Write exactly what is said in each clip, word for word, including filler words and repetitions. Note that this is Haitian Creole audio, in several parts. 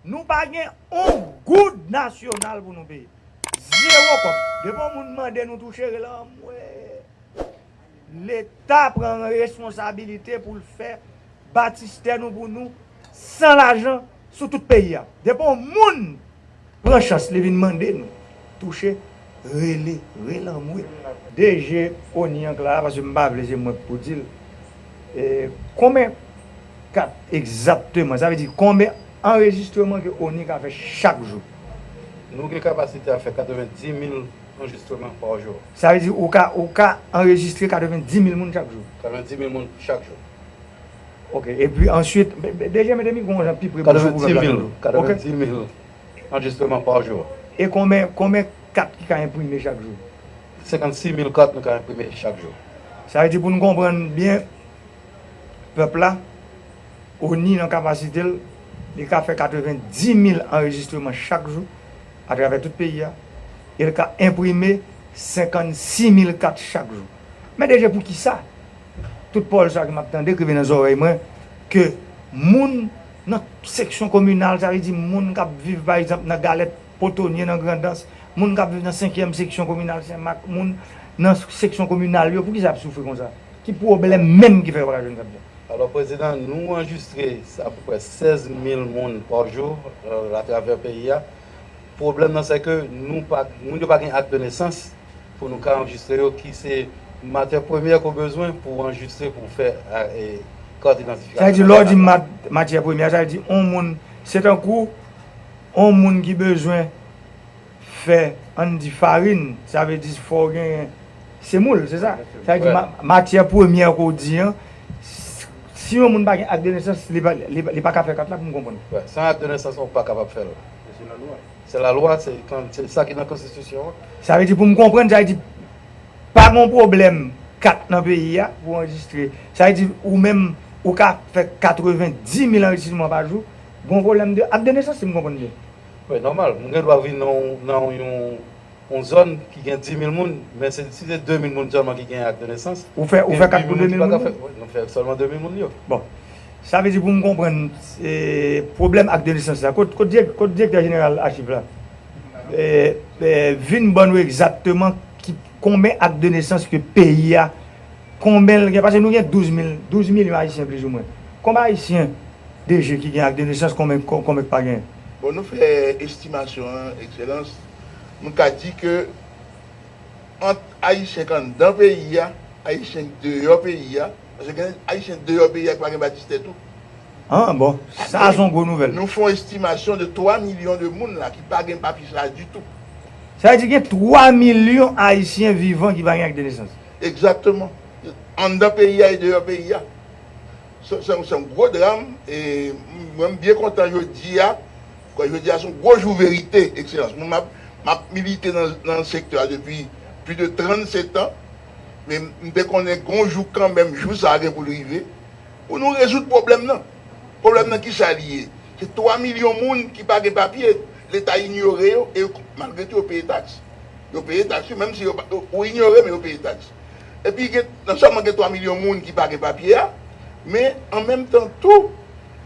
Nou pa gen yon goud nasyonal pou nou peye. Zewo kòb. Depi yon moun mande nou touche, rele anmwe. Leta pran responsabilite pou l fè batistè nou pou nou san lajan sou tout peyi a. Depi yon moun pran chans li vin mande nou touche, rele, rele anmwe. DG ONI an k la, paske m pa vle se mwen k pou di l. E, konbyen kat egzakteman? Sa vle di konbyen anrejistreman ke ONI ka fè chak jou? Nou gen kapasite a fè katrevenndimil anrejistreman pa jou. Sa vle di ou ka, ou ka anrejistre katrevenndimil moun chak jou? Katrevenndimil moun chak jou. Ok, epi answit, DG mete mikwo w jan pi pre bouch ou pou pèp la tande w. Ok? Katrevenndimil anrejistreman pa jou. E konbyen, konbyen kat ki ka enprime chak jou? Senkannsis mil kat nou ka enprime chak jou. Sa vle di pou n konprann byen, pèp la, ONI nan kapasite l, li ka fè katrevenndimil anrejistreman chak jou atravè tout peyi a, e l ka enprime senkannsis mil kat chak jou. Men DG, poukisa tout pawòl sa ke m ap tande k rive nan zòrèy mwen, ke moun nan seksyon kominal, sa vle di moun k ap viv, pa egzanp, nan Galèt Potonye, nan Grandans, moun k ap viv nan senkyèm seksyon kominal Senmak, moun nan seksyon kominal yo, poukisa y ap soufri konsa? Ki pwoblèm menm ki fè yo pa ka jwenn sa p jan? Alò, Prezidan, nou anrejistre apeprè sèz mil moun pa jou, euh, atravè peyi a. Pwoblèm nan, se ke nou pa, moun yo pa gen ak de nesans pou nou ka anrejistre yo, ki se matyè premyè ke w bezwen pou w anrejistre, pou w fè, a, e, kat idantifikasyon. Sa vle di, lè w di mat-, matyè premyè, sa vle di, yon moun, se tankou yon moun ki bezwen fè, ann di, farin, sa vle di fò w genyen semoul, se sa? Sa vle di, ma-, matyè premyè ke w di an, s-, si yon moun pa gen ak de nesans, li pa, li, li pa ka fè kat la, pou m konprann. Wè, san ak de nesans, ou pa kapab fè l. Se lalwa, se kan-, se sa ki nan konstitisyon an. Sa vle di, pou m konprann, sa vle di, pa gen pwoblèm kat nan peyi a pou anrejistre. Sa vle di, ou menm, ou ka fè katrevenndimil anrejistreman pa jou, gen pwoblèm de ak de nesans, si m konprann byen. Wi, nòmal. Moun gen dwa viv nan, nan yon, yon zòn ki gen dis mil moun, men se, si se de mil moun sèlman ki gen ak de nesans, ou fè, ou fè kat pou de mil moun? Wi, nou fè sèlman de mil moun yo. Bon. Sa vle di pou m konprann, e, pwoblèm ak de nesans la. Kot, kot dirèk-, kot direktè jeneral achiv la? E, e, vin ban nou egzakteman ki, konbyen ak de nesans ke peyi a, konbyen l gen? Paske nou gen douz mil, douz milyon ayisyen plizoumwen. Konbyen ayisyen, DG, ki gen ak de nesans, konbyen, kon-, konbyen k pa genyen? Bon, nou fè estimasyon an, Ekselans. Nou ka di ke ant Ayisyen k anndan peyi a, Ayisyen k deyò peyi a, paske gen Ayisyen deyò peyi a ki pa gen batistè tou. Ah, bon. Sa, se yon gwo nouvèl. Nou fè yon estimasyon de twa milyon de moun la ki pa gen papye sa ditou. Sa vle di gen twa milyon Ayisyen vivan ki pa gen ak de nesans. Egzakteman. Anndan peyi a e deyò peyi a. Se, se, se yon gwo dram, e mwen, m byen kontan jodi a. Kwè, jodi a se yon gwo jou verite, Ekselans. Mwen, m ap, m ap milite nan, nan sektè a depi plis de trannsetan, men m te konnen gon jou kanmenm, jou sa a gen pou l rive, pou nou rezoud pwoblèm nan. Pwoblèm nan, kisa li ye? Se twa milyon moun ki pa gen papye, Leta inyore yo, e malgre tou yo peye taks. Yo peye taks, wi, menm si yo pa, ou inyore, men yo peye taks. Epi gen, non sèlman gen twa milyon moun ki pa gen papye a, men an menm tan tou,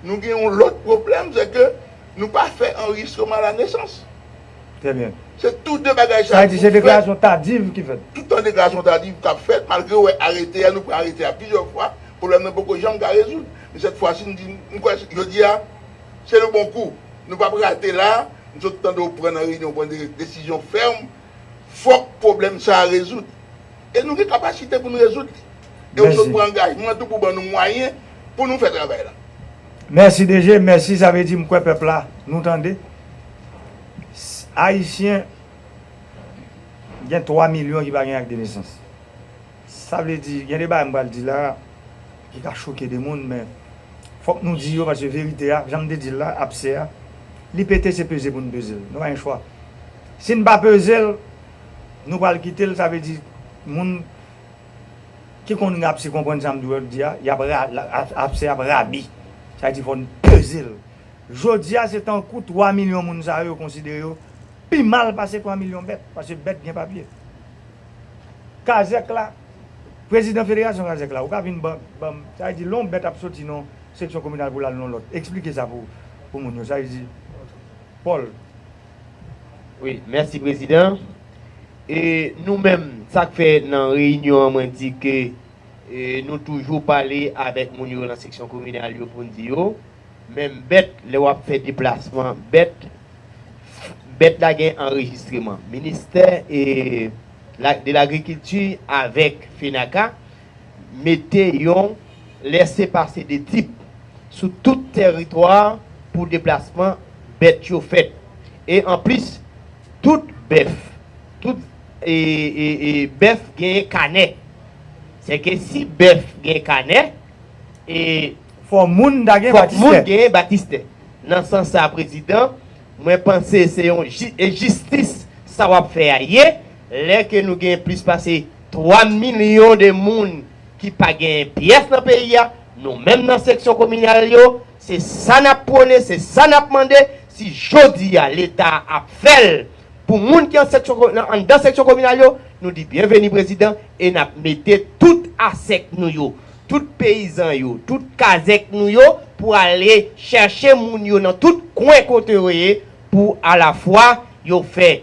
nou gen yon lòt pwoblèm, se ke nou pa fè anrejistreman la nesans. Trè byen. Se tou de bagay sa. Sa vle di se deklarasyon tadiv ki fèt. Toutan deklarasyon tadiv k ap fèt, malgre w wè arete a, nou pran arete a plizyè fwa, pwoblèm nan poko janm ka rezoud. Men sèt fwa si, m di, m kwè jodi a, se le bon kou. Nou p ap rate la, m sot tande w pran nan reyinyon, w pran de desizyon fèm. Fòk pwoblèm sa a rezoud. E nou gen kapasite pou n rezoud li. E w sot pran angajman tou pou ban nou mwayen pou nou fè travay la. Mèsi, DG, mèsi. Sa vle di m kwè pèp la, nou tande. S-, Ayisyen, gen twa milyon ki pa gen ak de nesans. Sa vle di, gen de bagay m pral di la ki ka choke de moun, men fòk nou di yo, paske verite a, jan m te di l la, absè a, li pete, se peze pou n peze l. Nou pa gen chwa. Si n pa peze l, nou pral kite l, sa vle di, moun ki konn gen absè konprann sa m di w di a, y ap ra-, la, ab-, absè ap rabi. Sa vle di, fò n peze l. Jodi a, se tankou twa milyon moun sa yo, yo konsidere yo pi mal pase twa milyon bèt, paske bèt gen papye. Kazèk la, prezidan federasyon Kazèk la, ou ka vin ban, ban, sa vle di, lè yon bèt ap soti nan yon seksyon kominal pou l al nan yon lòt. Eksplike sa pou, pou moun yo. Sa vle di, Paul. Wi, mèsi prezidan. E nou menm, sa k fè nan reyinyon an, mwen di ke e, nou toujou pale avèk moun yo nan seksyon kominal yo pou n di yo, menm bèt, lè w ap fè deplasman bèt, bèt la gen anrejistreman. Ministè e, la, de lagrikilti avèk FENACA mete yon lèsepase de tip sou tout tèritwa pou deplasman bèt yo fèt. E anplis, tout bèf, tout e, e, e, bèf genyen kanè. Sèke si bèf gen kanè, e fò moun ta gen fòk moun batistè. Genyen batistè. Nan sans sa, prezidan, mwen panse se yon ji- e jistis sa w ap fè a ye, lè ke nou gen plis pase twa milyon de moun ki pa gen pyès nan peyi a, nou menm nan seksyon kominal yo, se sa n ap pwone, se sa n ap mande. Si jodi a Leta ap fè l pou moun ki an seksyon ko- nan- anndan seksyon kominal yo, nou di byenveni prezidan e n ap mete tout asèk nou yo, tout peyizan yo, tout kazèk nou yo pou ale chèche moun yo nan tout kwen kote yo ye pou alafwa yo fè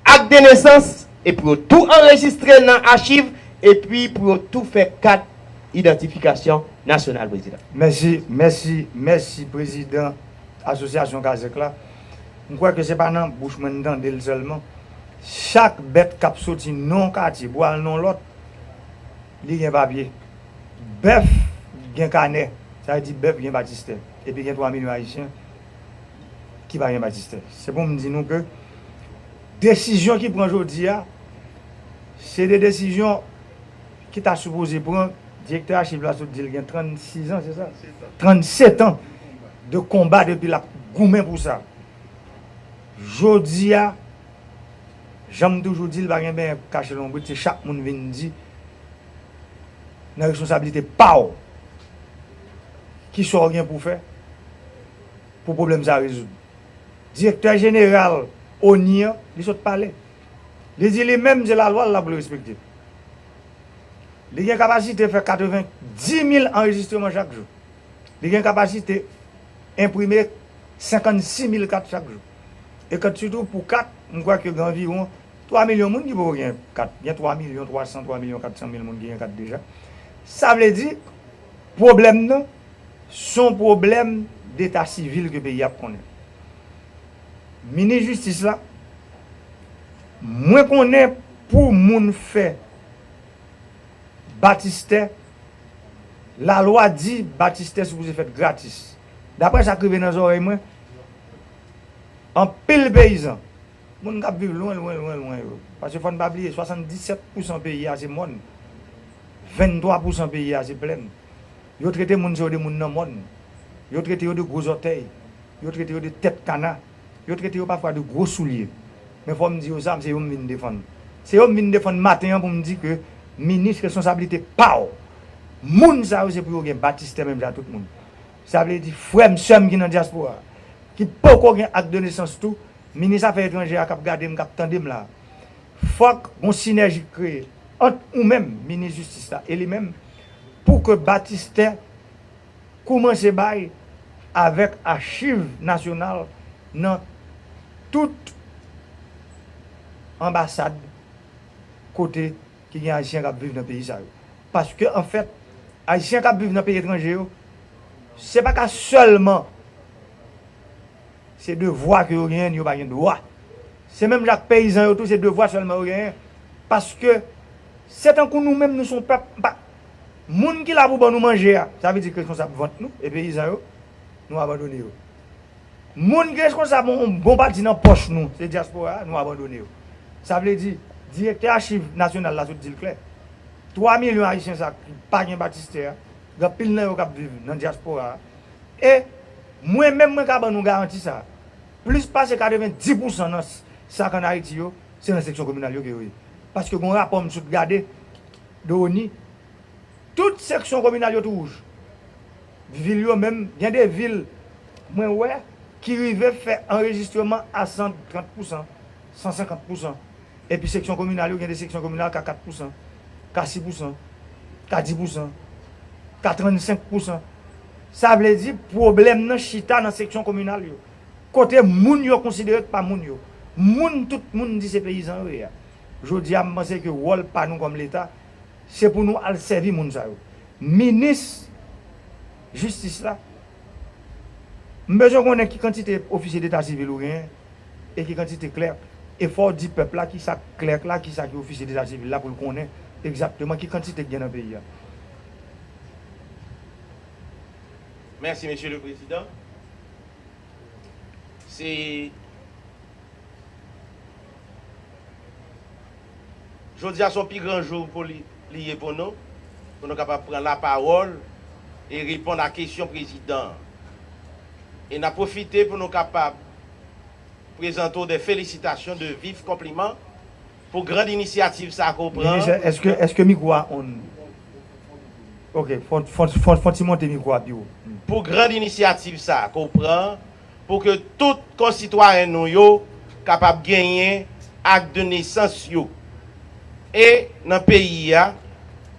ak de nesans, epi yo tou anrejistre nan achiv, epi pou yo tou fè kat idantifikasyon nasyonal, prezidan. Mèsi, mèsi, mèsi, prezidan asosyasyon kazèk la. M kwè ke se pa nan bouch mwen n tande l sèlman. Chak bèt k ap soti nan yon katye pou al nan yon lòt, li gen papye. Bèf gen kanè, sa vle di bèf gen batistè. Epi gen twa milyon ayisyen ki pa gen batistè. Se pou m di nou ke desizyon ki pran jodi a, se de desizyon ki ta sipoze pran. Direktè achiv la sot di l gen trannsis an, se sa? Trannset an de konba depi l ap goumen pou sa. Jodi a, jan m toujou di l, pa gen benyen kache lonbrit, se chak moun vin di nan responsablite pa w kisa w gen pou fè pou pwoblèm sa rezoud. Direktè jeneral ONI an, li sot pale. Li di li menm se lalwa l la pou l respekte. Li gen kapasite fè katrevenndimil anrejistreman chak jou. Li gen kapasite enprime senkannsis mil kat chak jou. E kat sitou pou kat, m kwè ke gen anviwon twa milyon moun ki poko gen kat. Gen twa milyon twa san, twa milyon kat san mil moun ki gen kat deja. Sa vle di, pwoblèm nan, se yon pwoblèm deta sivil ke peyi a ap konnen. Minis jistis la, mwen konnen pou moun fè batistè, lalwa di batistè sipoze fèt gratis. Daprè sa k rive nan zòrèy mwen, anpil peyizan, moun k ap viv lwen, lwen, lwen, lwen yo. Paske fò n pa bliye, swasanndisèt pousan peyi a se mòn, venntwa pousan peyi a se plèn. Yo trete moun sa yo de moun nan mòn. Yo trete yo de gwo zòtèy. Yo trete yo de tèt kana. Yo trete yo pafwa de gwo soulye. Men fò m di yo sa, se yo m vin defann. Se yo m vin defann maten an pou m di ke minis, responsablite pa w. Moun sa yo se pou yo gen batistè menm jan ak tout moun. Sa vle di frè m, sè m ki nan dyaspora, ki poko gen ak de nesans tou, minis afè etranjè a k ap gade m, k ap tande m la. Fòk gon sinèji kreye ant ou menm, minis jistis la, e li menm, pou ke batistè koumanse bay avèk achiv nasyonal nan tout anbasad kote ki gen ayisyen k ap viv nan peyi sa yo. Paske, anfèt, ayisyen k ap viv nan peyi etranje yo, se pa ka sèlman se devwa ke yo genyen, yo pa gen dwa. Se menm jan ak peyizan yo tou, se devwa sèlman yo genyen. Paske se tankou nou menm, nou se yon pèp. Pa, moun ki la pou ban nou manje a, sa vle di ke responsab vant nou, e peyizan yo, nou abandone yo. Moun ki responsab yon bon pati nan pòch nou, se dyaspora a, nou abandone yo. Sa vle di, direktè achiv nasyonal la sot di l klè. Twa milyon ayisyen sa ki pa gen batistè a, gen anpil nan yo k ap viv nan dyaspora a. E mwen menm, mwen ka ban nou garanti sa. Plis pase katrevenndis pousan nan s- sa k ann Ayiti yo, se nan seksyon kominal yo ke yo ye. Paske gen yon rapò m sot gade de ONI, tout seksyon kominal yo tou wouj. Vil yo menm, gen de vil mwen wè ki rive fè anrejistreman a san trant pousan, san senkant pousan. Epi seksyon kominal yo, gen de seksyon kominal ka kat pousan, ka sis pousan, ka dis pousan, ka trannsenk pousan. Sa vle di pwoblèm nan chita nan seksyon kominal yo. Kote moun yo konsidere k pa moun yo. Moun, tout moun di se peyizan yo ye a. Jodi a, m panse ke wòl pa nou kòm Leta, se pou nou al sèvi moun sa yo. Minis jistis la, m bezwen konnen ki kantite ofisye deta sivil ou genyen e ki kantite klèk. E fò w di pèp la kisa k klèk la, kisa ki ofisye deta sivil la pou l konnen egzakteman ki kantite k gen nan peyi a. Mèsi, Mesye le Prezidan. Se Jodi a se yon pi gran jou pou li, li ye pou nou, pou nou kapab pran lapawòl e reponn a kesyon prezidan an. E n ap pwofite pou nou kapab prezante w de felisitasyon, de vif konpliman pou grand inisyativ sa a ke w pran. Minis, èske, èske mikwo a on? Ok, fon, fon, fon, fon ti monte mikwo a pi wo. Pou grand inisyativ sa a ke w pran, pou ke tout konsitwayen nou yo kapab genyen ak de nesans yo, e nan peyi a,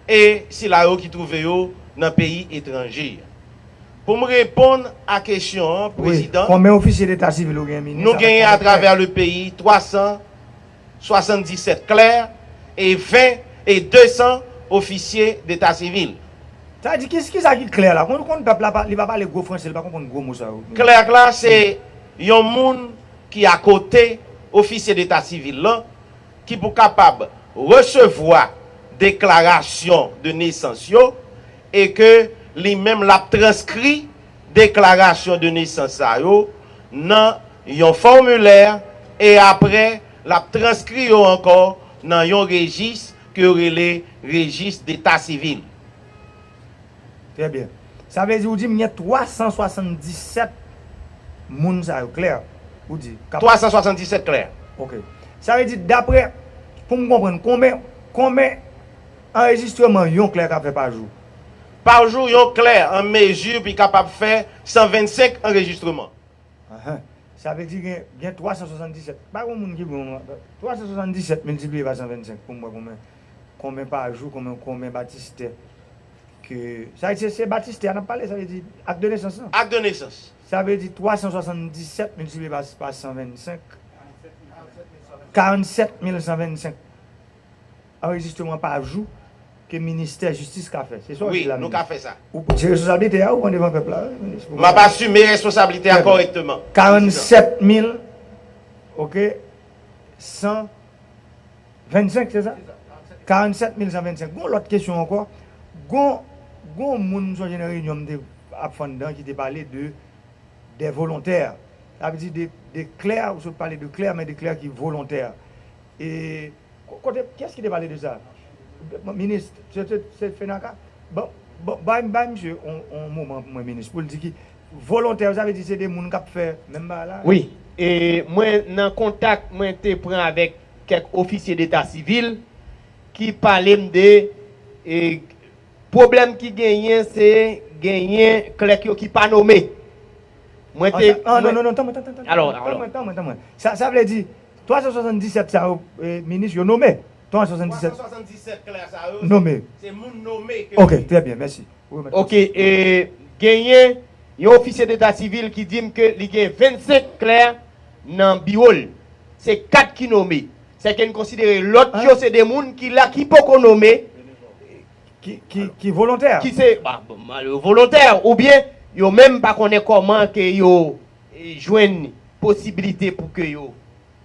e sila yo ki twouve yo nan peyi etranje. Pou m reponn a kesyon an, Prezidan, konbyen ofisye deta sivil ou genyen, Minis? Nou genyen atravè le peyi twa san swasann disèt klè e ven e de san ofisye deta sivil. Sa vle di, ki, kisa ki klè la? Konn, konn pèp la, li pa pale gwo franse, li pa konprann gwo mo sa yo. Klè la, se yon moun ki akote ofisye deta sivil lan, ki pou kapab resevwa deklarasyon de nesans yo, e ke li menm l ap transkri deklarasyon de nesans sa yo nan yon fòmilè, e apre l ap transkri yo ankò nan yon rejis ke yo rele rejis deta sivil. Trè byen. Sa vle di ou di m gen twa san swasanndisèt moun sa yo, klè, ou di, k ap... Twa san swasanndisèt klè. Ok. Sa vle di, daprè, pou m konprann, konbyen, konbyen anrejistreman yon klè ka fè pa jou? Pa jou, yon klè an mezi pou l kapab fè san vennsenk anrejistreman. Ahan. Sa vle di gen, gen twa san swasanndisèt. Pa gen moun ki bon, twa san swasanndisèt miltipliye pa san vennsenk pou m wè konbyen, konbyen pa jou, konbyen, konbyen batistè ke, sa vle di se, se batistè a n ap pale, sa vle di ak de nesans lan. Ak de nesans. Sa vle di twa san swasanndisèt miltipliye pa, pa san vennsenk, karannsèt mil san vennsenk anrejistreman pa jou ke ministè jistis ka fè. Se sa w di la, Minis? Wi, nou ka fè sa. Ou, se responsablite a ou pran devan pèp la, wi, Minis. M ap asime responsablite a kòrèkteman. Karannsèt mil, ok, san vennsenk, se sa? Karannsèt mil san vennsenk. Gon lòt kesyon ankò. Gon, gon moun m sonje nan reyinyon m te ap fè anndan ki te pale de, de volontè. Sa vle di de, de klè, ou sot pale de klè, men de klè ki volontè. E Ko-, kote, kiyès ki te pale de sa? Minis, se, se, se Fenaka? Bon, bon, bay, bay misye on, on moman pou mwen, Minis, pou l di ki volontè, sa vle di se de moun k ap fè menm bagay la? Wi, e mwen nan kontak mwen te pran avèk kèk ofisye deta sivil ki pale m de, e, pwoblèm ki genyen, se genyen klèk yo ki pa nome. Mwen te... An, non, non, non, tann mwen, tann mwen, tann mwen. Alò, alò. Tann mwen, tann mwen, tann mwen. Sa, sa vle di, twa san swasanndisèt sa yo, e, Minis, yo nome. Twa san swasanndisèt klè sa yo, nome. Se moun nome ke yo ye. Ok, trè byen, mèsi. Ok, e, genyen yon ofisye deta sivil ki di m ke li gen vennsenk klè nan biwo l. Se kat ki nome. Sèke n konsidere lòt yo se de moun ki la ki poko nome. Ki, ki, ki volontè. Ki se, ba, bon, volontè, oubyen yo menm pa konnen kòman ke yo, e, jwenn posiblite pou ke yo,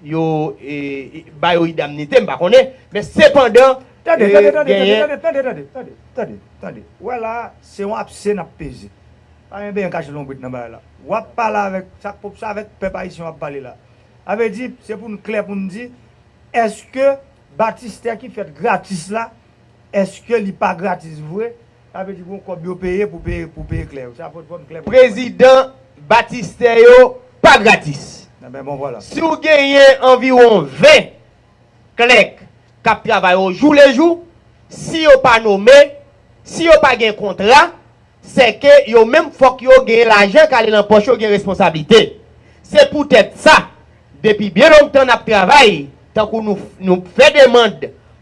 yo, e, e, ba yo idamnite, m pa konnen. Men sepandan, tande, e, tande, tande, genyen tande, tande, tande, tande, tande, tande, tande. Ou wè la, se yon apse n ap peze. Pa gen benyen kache lonbrit nan bagay la. W ap pale avèk, sa k pwòp sa avèk pèp ayisyen w ap pale la. Sa vle di, se pou n klè pou n di, èske batistè ki fèt gratis la, èske li pa gratis vre? Sa vle di gon kòb yo peye pou peye, pou peye klè yo. Sa fò, fò n klè pou n konprann. Prezidan, batistè yo pa gratis. Enben, bon, vwala. Si w genyen anviwon ven klèk k ap travay o jou le jou, si yo pa nome, si yo pa gen kontra, sèke yo menm fòk yo gen lajan k ale nan pòch yo, gen responsablite. Se poutèt sa, depi byen lontan n ap travay, tankou nou, nou fè demann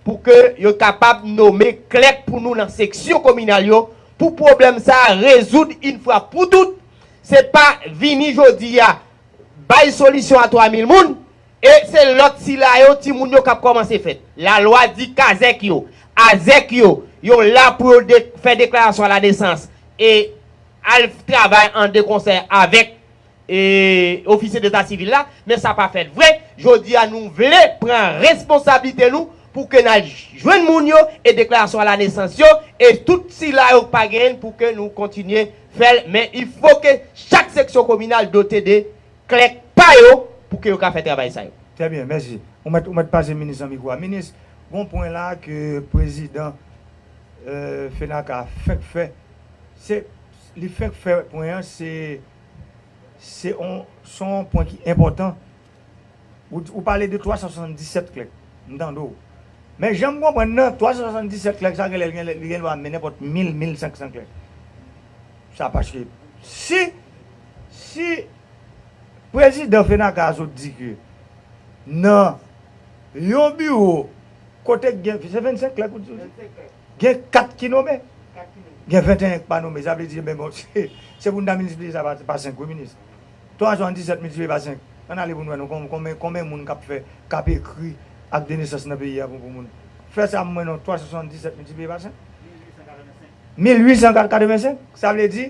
pou ke yo kapab nome klèk pou nou nan seksyon kominal yo, pou pwoblèm sa a rezoud yon fwa pou tout. Se pa vini jodi a, bay solisyon a twa mil moun, e se lòt sila yo, timoun yo k ap kòmanse fèt. Lalwa di kazèk yo, azèk yo, yo la pou yo de, fè deklarasyon a la nesans e al travay an de konsè avèk e, ofisye deta sivil la, men sa pa fèt vre. Jodi a, nou vle pran responsablite nou pou ke n al jwenn moun yo e deklarasyon a la nesans yo, e tout sila yo k pa genyen l pou ke nou kontinye fè l, men il faut que chak seksyon kominal dote de klèk pa yo pou ke yo ka fè travay sa yo. Trè byen, mèsi. Ou mèt, ou mèt pase minis nan mikwo a. Minis, gon pwen la ke prezidan, euh, Fenaka fenk fè, se, li fenk fè pwen an, se, se on, se on pwen ki enpòtan. Ou, ou pale de twa san swasanndisèt klèk. M tande w. Men jan m konprann nan, twa san swasanndisèt klèk sa genlè, li gen, li gen dwa mennen nenpòt mil, mil senk san klèk. Sa paske si, si prezidan Fenaka a sot di ke nan yon biwo kote k gen, se vennsenk klèk ou di, gen kat ki nome, gen venteyen k pa nome, sa vle di, men bon, se, se pou n ta miltipliye sa pa, pa senk, wi, minis. Twa san swasanndisèt miltipliye pa senk. Ann ale pou n wè non, kon-, konbyen, konbyen moun k ap fè, k ap ekri ak de nesans nan peyi a pou, pou moun. Fè sa pou mwen non, twa san swasanndisèt miltipliye pa senk. Mil uit san katrevensenk. Sa vle di,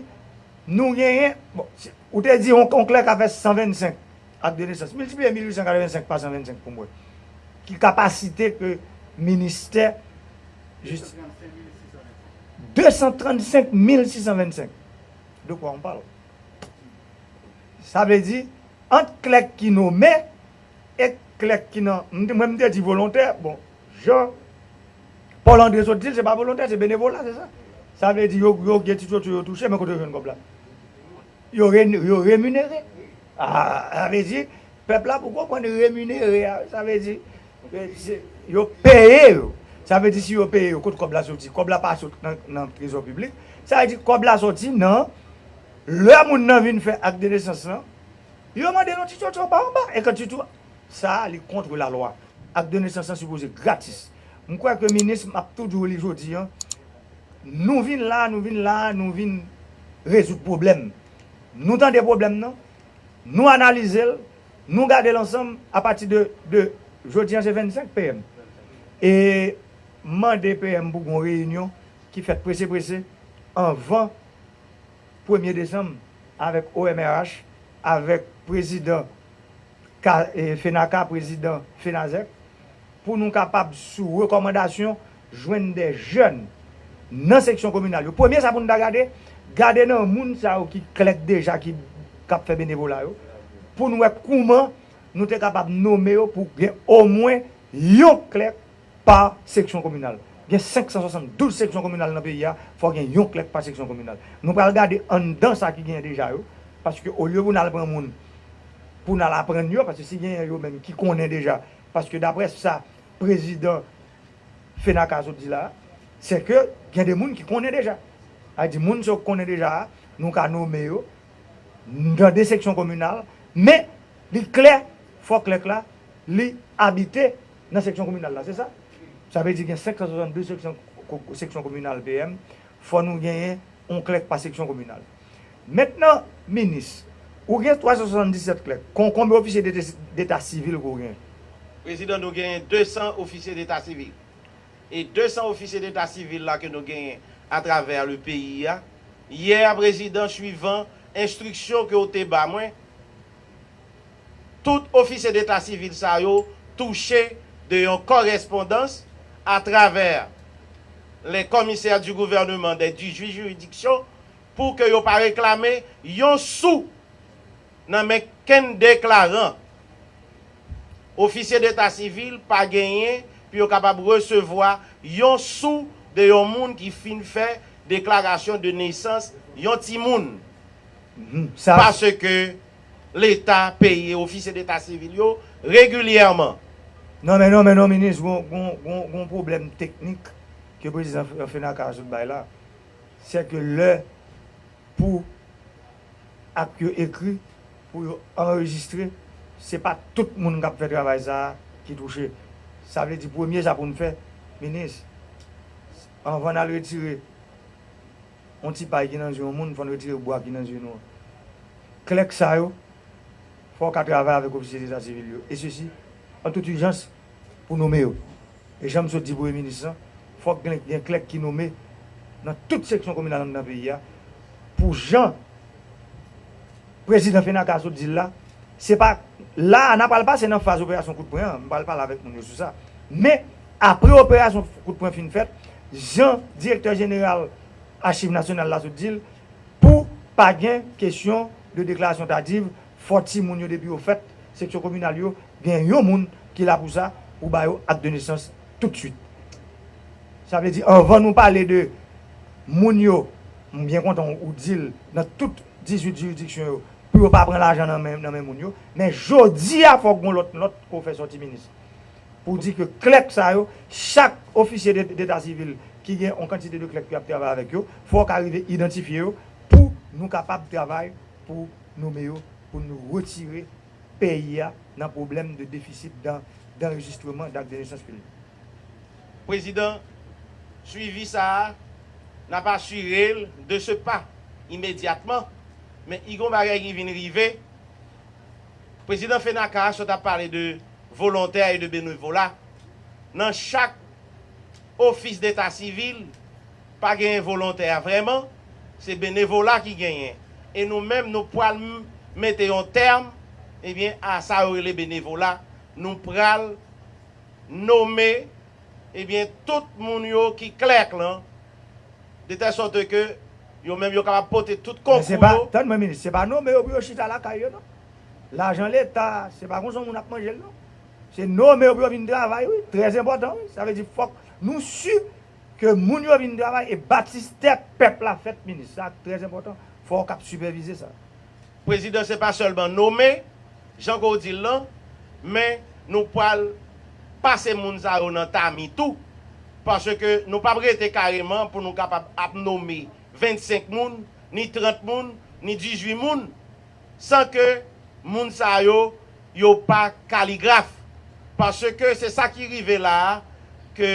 nou genyen, bon, si, ou te di on, on klèk ka fè san vennsenk ak de nesans. Miltipliye mil uit san katrevensenk pa san vennsenk pou m wè. Ki kapasite ke ministè jistis, de san trannsenk mil sis san vennsenk. De quoi on parle? Sa vle di, ant klèk ki nome e klèk ki nan, m te, mwen m te di volontè, bon, jan Paul André sot di l, se pa volontè, se benevola, se sa. Sa vle di, yo, yo gen ti tchotcho yo touche, men kote yo jwenn kòb la? Yo re-, yo reminere. Ah, sa vle di, pèp la pou konprann reminere a, sa vle di, eh, se, yo peye yo. Sa vle di, si yo peye yo, kote kòb la soti? Kòb la pa sot nan, nan trezò piblik. Sa vle di, kòb la soti nan, lè moun nan vin fè ak de nesans lan, yo mande l yon ti tchotcho pa anba. E kan ti tchotcho, sa a, li kont lalwa. Ak de nesans lan sipoze gratis. M kwè ke minis, m ap toujou li jodi a, nou vin la, nou vin la, nou vin rezoud pwoblèm. Nou tande pwoblèm nan, nou analize l, nou gade l ansanm apati de, de jodi a se vennsenk P M. E mande P M pou gon reyinyon ki fèt prese prese anvan premye desanm avèk O M R H, avèk prezidan ka, e, Fenaka, prezidan Fenazèk, pou nou kapab, sou rekòmandasyon, jwenn de jèn nan seksyon kominal yo. Premye sa pou nou ta gade, gade nan moun sa yo ki klèk deja, ki, k ap fè benevola yo, pou nou wè kouman nou te kapab nome yo pou gen omwen yon klèk pa seksyon kominal. Gen senk san swasanndouz seksyon kominal nan peyi a, fò gen yon klèk pa seksyon kominal. Nou pral gade anndan sa ki genyen deja yo, paske olye pou n al pran moun, pou n al aprann yo, paske si genyen yo menm ki konnen deja, paske daprè sa prezidan Fenaka sot di la, se ke gen de moun ki konnen deja. Sa di moun sa yo konnen deja a, nou ka nome yo nan de seksyon kominal, men li klè, fò klèk la, li abite nan seksyon kominal la, se sa? Sa vle di gen senk san swasanndouz seksyon, ko-, seksyon kominal P M, fò nou genyen yon klèk pa seksyon kominal. Mentnan, minis, ou gen twa san swasanndiset klèk. Kon-, konbyen ofisye dete-, deta sivil ke w gen? Prezidan, nou genyen de san ofisye deta sivil. E de san ofisye deta sivil la ke nou genyen atravè le peyi a, yè, prezidan, swivan enstriksyon ke w te ba mwen, tout ofisye deta sivil sa yo touche de yon kòrespondans atravè les commissaires du gouvernement des dix-huit juridictions pou ke yo pa reklame yon sou nan men kenn deklaran. Ofisye deta sivil pa genyen pou yo kapab resevwa yon sou de yon moun ki fin fè deklarasyon de nesans yon timoun. Mhm, sa paske Leta peye ofisye deta sivil yo regilyèman. Non, men non, men non, minis, gon, gon, gon, gon pwoblèm teknik ke prezidan F-, Fenaka sot bay la. Se ke lè pou ak yo ekri, pou yo anrejistre, se pa tout moun k ap fè travay sa a ki touche. Sa vle di, premye sa pou n fè, minis, anvan n al retire yon ti pay ki nan zye yon moun, fò n retire bwa ki nan zye nou an. Klèk sa yo, fò w ka travay avèk ofisye deta sivil yo. E sesi, an tout ijans, pou nome yo. E jan m sot di Premye Minis lan, fòk gen, gen klèk ki nome nan tout seksyon kominal anndan peyi a, pou jan Prezidan FENAKA sot di l la, se pa la a n a pral pase nan faz operasyon kout pwen an, m pral pale avèk moun yo sou sa. Men, apre operasyon kout pwen fin fèt, jan direktè jeneral Achiv Nasyonal la sot di l, pou pa gen kesyon de deklarasyon tadiv, fò timoun yo depi yo fèt, seksyon kominal yo, gen yon moun ki la pou sa, pou ba yo ak de nesans tout swit. Sa vle di, anvan nou pale de moun yo, m byen kontan ou di l, nan tout dizuit jiridiksyon yo, pou yo pa pran lajan nan men, nan men moun yo. Men jodi a, fòk gon lòt nòt ke w fè sòti minis. Pou di ke klèk sa yo, chak ofisye de, deta sivil ki gen yon kantite de klèk ki ap travay avèk yo, fò w ka rive idantifye yo pou nou kapab travay pou nome yo, pou nou retire peyi a nan pwoblèm de defisit dan, danrejistreman dak de nesans peyi. Prezidan, swivi sa a, n ap asire l de ce pas, imedyatman, men i gon bagay ki vin rive. Prezidan FENAKA a sot ap pale de volontè e de benevola. Nan chak ofis deta sivil, pa genyen volontè vrèman, se benevola ki genyen. E nou menm, nou pral mete yon tèm, ebyen, a sa yo rele benevola. Nou pral nome, ebyen, tout moun yo ki klèk lan, de tèl sòt ke yo menm yo kapab pote tout konkou yo. Tann mwen, minis, se pa nome yo pou yo chita lakay yo, non. Lajan Leta, se pa konsa yon moun ap manje l, non. Se nome yo pou yo vin travay, wi. Trè enpòtan, wi. Sa vle di fòk nou si ke moun yo vin travay e batistè pèp la fèt, minis. Sa trè enpòtan. Fò w k ap sipèvize sa. Prezidan, se pa sèlman nome, jan ke w di l lan, men nou pral pase moun sa yo nan tami tou. Paske nou p ap rete kareman pou nou kapab ap nome vennsenk moun, ni trant moun, ni dizuit moun, san ke moun sa yo, yo pa kaligraf. Paske se sa ki rive la a, ke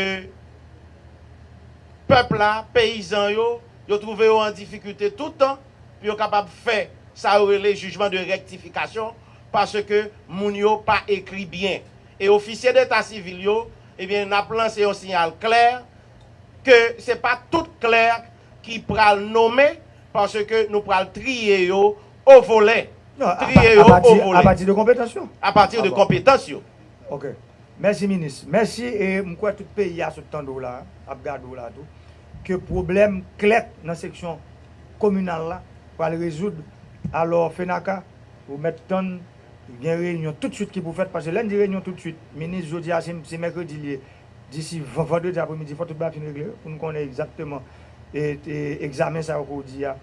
pèp la, peyizan yo, yo twouve yo an difikilte tout tan pou yo kapab fè sa yo rele jijman de rektifikasyon, paske moun yo pa ekri byen. E ofisye deta sivil yo, ebyen, n ap lanse yon siyal klè ke se pa tout klèk ki pral nome, paske nou pral triye yo o volè. Triye yo o volè. Apati de konpetans yo. Apati de konpetans yo. Ok. Mèsi, minis. Mèsi, e m kwè tout peyi a sot tande w la, ap gade w la tou, ke pwoblèm klèk nan seksyon kominal la pral rezoud. Alò, FENAKA, ou mèt tann, gen reyinyon toutswit ki pou fèt, paske lè n di reyinyon toutswit, minis, jodi a, se, se mèkredi l ye, disi van-, vandredi apremidi, fò tout bagay fin regle, pou n konnen egzakteman, e, e, egzamen sa yo ke w di a,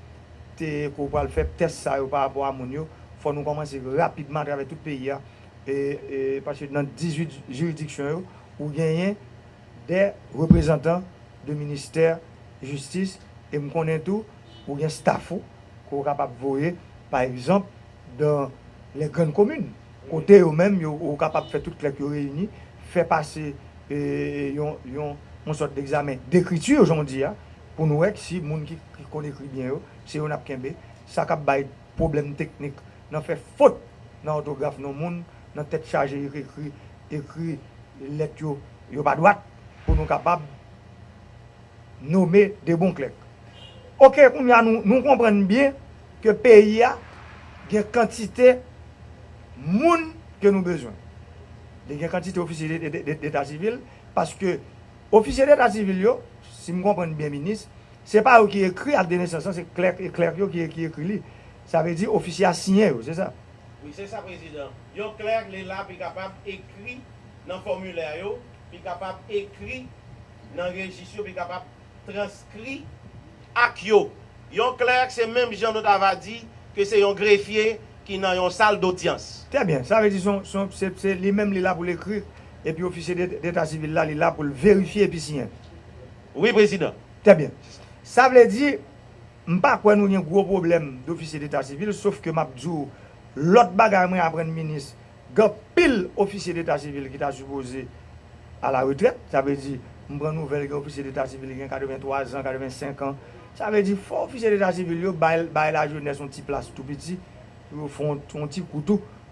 te, ke w pral fè tès sa yo pa rapò a moun yo, fò nou kòmanse rapidman atravè tout peyi a, e, e, paske nan dizuit jiridiksyon yo, ou genyen de reprezantan de ministè jistis, e m konnen tou, ou gen staf ou, ke w kapab voye, pa egzanp, dans les grandes communes, kote yo menm, yo, ou kapab fè tout klèk yo reyini, fè pase, e, yon, yon, yon sòt degzamen dekriti, jan w di a, pou nou wè si moun ki, ki konn ekri byen yo, se yo n ap kenbe. Sa k ap bay pwoblèm teknik nan fè fot nan òtograf non moun, nan tèt chaje ekri, ekri lèt yo, yo pa dwat, pou nou kapab nome de bon klèk. Ok, kounye a nou, nou konprann byen ke peyi a gen kantite moun ke nou bezwen. Li gen kantite ofisye de, de, de, deta sivil, paske ofisye deta sivil yo, si m konprann byen, minis, se pa yo ki ekri ak de nesans lan, se klèk, e klèk yo ki, ki ekri li. Sa vle di ofisye a siyen yo, se sa? Wi, se sa, Prezidan. Yon klèk, li la pou li kapab ekri nan fòmilè yo, pou li kapab ekri nan rejis yo, pou li kapab transkri ak yo. Yon klèk, se menm jan nou ta va di ke se yon grefye ki nan yon sal dodyans. Trè byen. Sa vle di se, se, se, se li menm li la pou l ekri, epi ofisye de, deta sivil la, li la pou l verifye epi siyen. Wi, Prezidan. Trè byen. Sa vle di, m pa kwè nou gen gwo pwoblèm dofisye deta sivil, sof ke m ap di w lòt bagay mwen aprann minis, gen anpil ofisye deta sivil ki ta sipoze alaretrèt. Sa vle di, m pran nouvèl gen ofisye deta sivil ki gen katrevenntwa zan, katrevensenk an. Sa vle di, fò ofisye deta sivil yo bay, bay lajenès yon ti plas tou piti, pou yo fè yon, yon ti kou tou.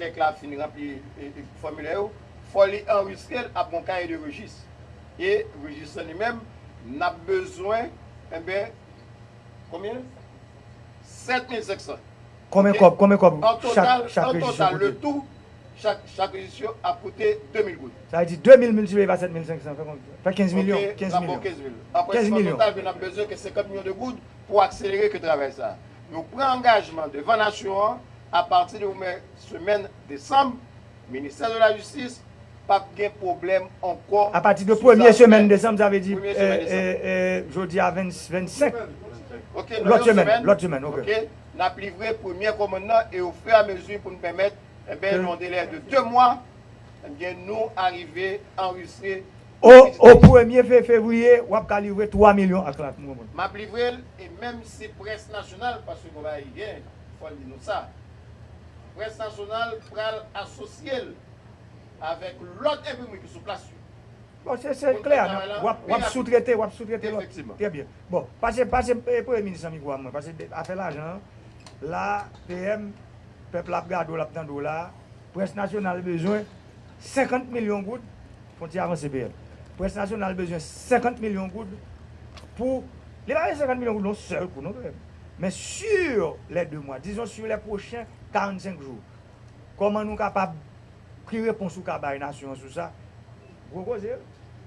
klèk la fin ranpli e, e, fòmilè yo, fò li anrejistre l, ap gon kaye de rejis. E rejis lan li menm, n ap bezwen, enben, konbyen? Sèt mil senk san. Konbyen kòb, konbyen kòb An total, chak an rejis total, yo le koute? Tout, chak, chak rejis yo ap koute de mil goud. Sa vle di de mil miltipliye pa sèt mil senk san, fè konbyen? Fè kenz milyon. Ok, Kenz n ap bon milyon. kenz mil. Apre, Kenz se an milyon. Total ke n ap bezwen ke senkant milyon de goud pou akselere ke travay sa. Nou pran angajman devan nasyon an, apati de premyè semèn desanm, ministè de la jistis p ap gen pwoblèm ankò. Apati de premye semèn desanm, sa vle di, jodi a vennsenk. Ok, Lòt semèn, lòt semèn, ok. Ok, n ap livre premye kòmann nan e ofiramezi pou n pèmèt, enben, nan yon delè de de mwa, enben, nou arive anrejistre. O, o premye fe, fevriye, w ap ka livre twa milyon ak la, m konprann. M ap livre l, e menm si près nasyonal, paske konpayi gen, fò l di nou sa. Près nasyonal pral asosye l avèk lòt enprimri ki sou plas yo. Bon, se se klè, w ap, w ap soutrete, w ap soutrete lòt. Trè byen. Bon, pase, pase e, premye minis nan mikwo a mwen, pase afè lajan an, la, P M, pèp la ap gade w, l ap tande w la, près nasyonal bezwen senkant milyon goud, fon ti avanse P M. Près nasyonal bezwen senkant milyon goud pou, li pa gen senkant milyon goud yon sèl kou non P M. Men sur les deux mois, disons sur les prochains quarante-cinq jours, kòman nou kapab, ki repons ou ka bay nasyon an sou sa? Gwo koze wi.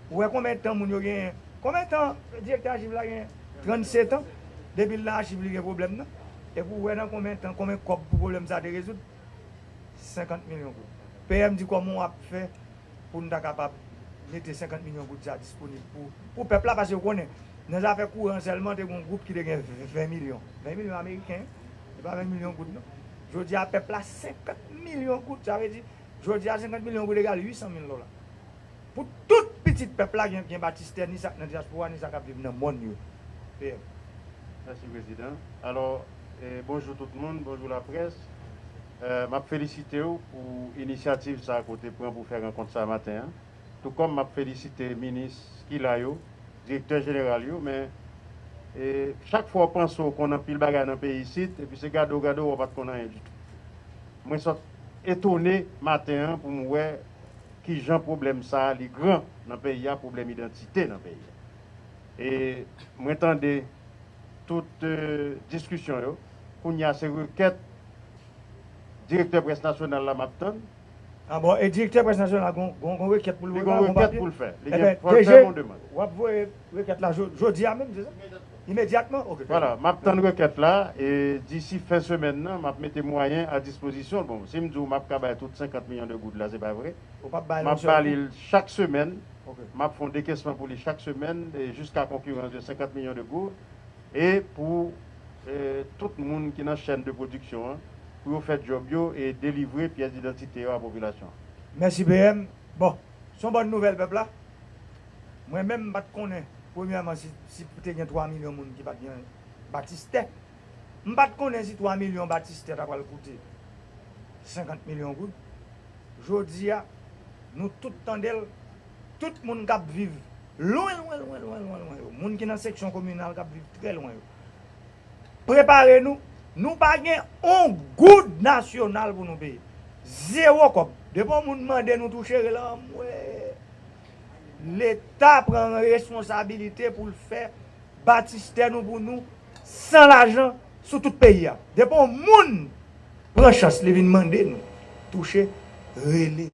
Ou wè konbyen tan moun yo genyen? Konbyen tan direktè achiv la genyen? Trannsetan. Depi l nan achiv li gen pwoblèm nan. Epi w wè nan konbyen tan, konbyen kòb pou pwoblèm sa te rezoud? Senkant milyon goud. P M di kòman w ap fè pou n ta kapab mete senkant milyon goud sa disponib pou, pou pèp la, paske w konnen, nan zafè kouran sèlman, te gen yon gwoup ki te gen ven milyon. Ven milyon ameriken, se pa ven milyon goud non. Jodi a, pèp la, senkant milyon goud, sa vle di, jodi a, senkant milyon goud egal uit san mil dola. Pou tout pitit pèp la gen, gen batistè, ni sa k nan dyaspora, ni sa k ap viv nan mòn yo. P M. Mèsi, Prezidan. Alò, eh, bonjou tout moun, bonjou laprès. Eh, m ap felisite w pou inisyativ sa a ke w te pran pou fè rankont sa a maten an. Tou kòm m ap felisite minis ki la yo, direktè jeneral yo, men eh, chak fwa w panse w konn anpil bagay nan peyi isit, epi se gade w gade w, w pa t konn anyen ditou. Mwen sot etone maten an pou m wè kijan pwoblèm sa a li gran nan peyi a, pwoblèm idantite nan peyi a. E mwen tande tout eh, diskisyon yo. Kounye a se rekèt direktè près nasyonal la m ap tann. Ah bon, e direktè près nasyonal gon, gon, gon rekèt pou l Li voye gon la, gon rekèt papye? Pou l fè. Li Eben, gen fò l D G, fè yon demann. W ap voye rekèt la jo- jodi a menm, se sa? Imedyatman? Ok. Vwala, m ap tann rekèt la e disi fen semèn nan, m ap mete mwayen a dispozisyon l. Bon, si m di w m ap ka bay tout senkant milyon de goud la, se pa vre. Ou p ap bay M l yon ap sèl ba kou? Li l chak semèn. Ok. M ap fè yon dekesman pou li chak semèn e jiska konkirans de senkant milyon de goud. E pou eh, tout moun ki nan chèn de pwodiksyon an, pou yo fè djòb yo e delivre pyès idantite yo a popilasyon an. Mèsi P M. Bon, se yon bòn nouvèl pèp la. Mwen menm, m pa t konnen, premyèman, si, si te gen twa milyon moun ki pa t gen batistè. M pa t konnen si twa milyon batistè ta pral koute senkant milyon goud. Jodi a, nou tout tande l, tout moun k ap viv lwen, lwen, lwen, lwen, lwen, lwen yo, moun ki nan seksyon kominal k ap viv trè lwen yo, prepare nou, nou pa gen on goud nasyonal pou nou peye. Zewo kòb. Depi yon moun mande nou touche, rele anmwe. Leta pran responsabilite pou l fè batistè nou pou nou san lajan sou tout peyi a. Depi yon moun pran chans li vin mande nou touche, rele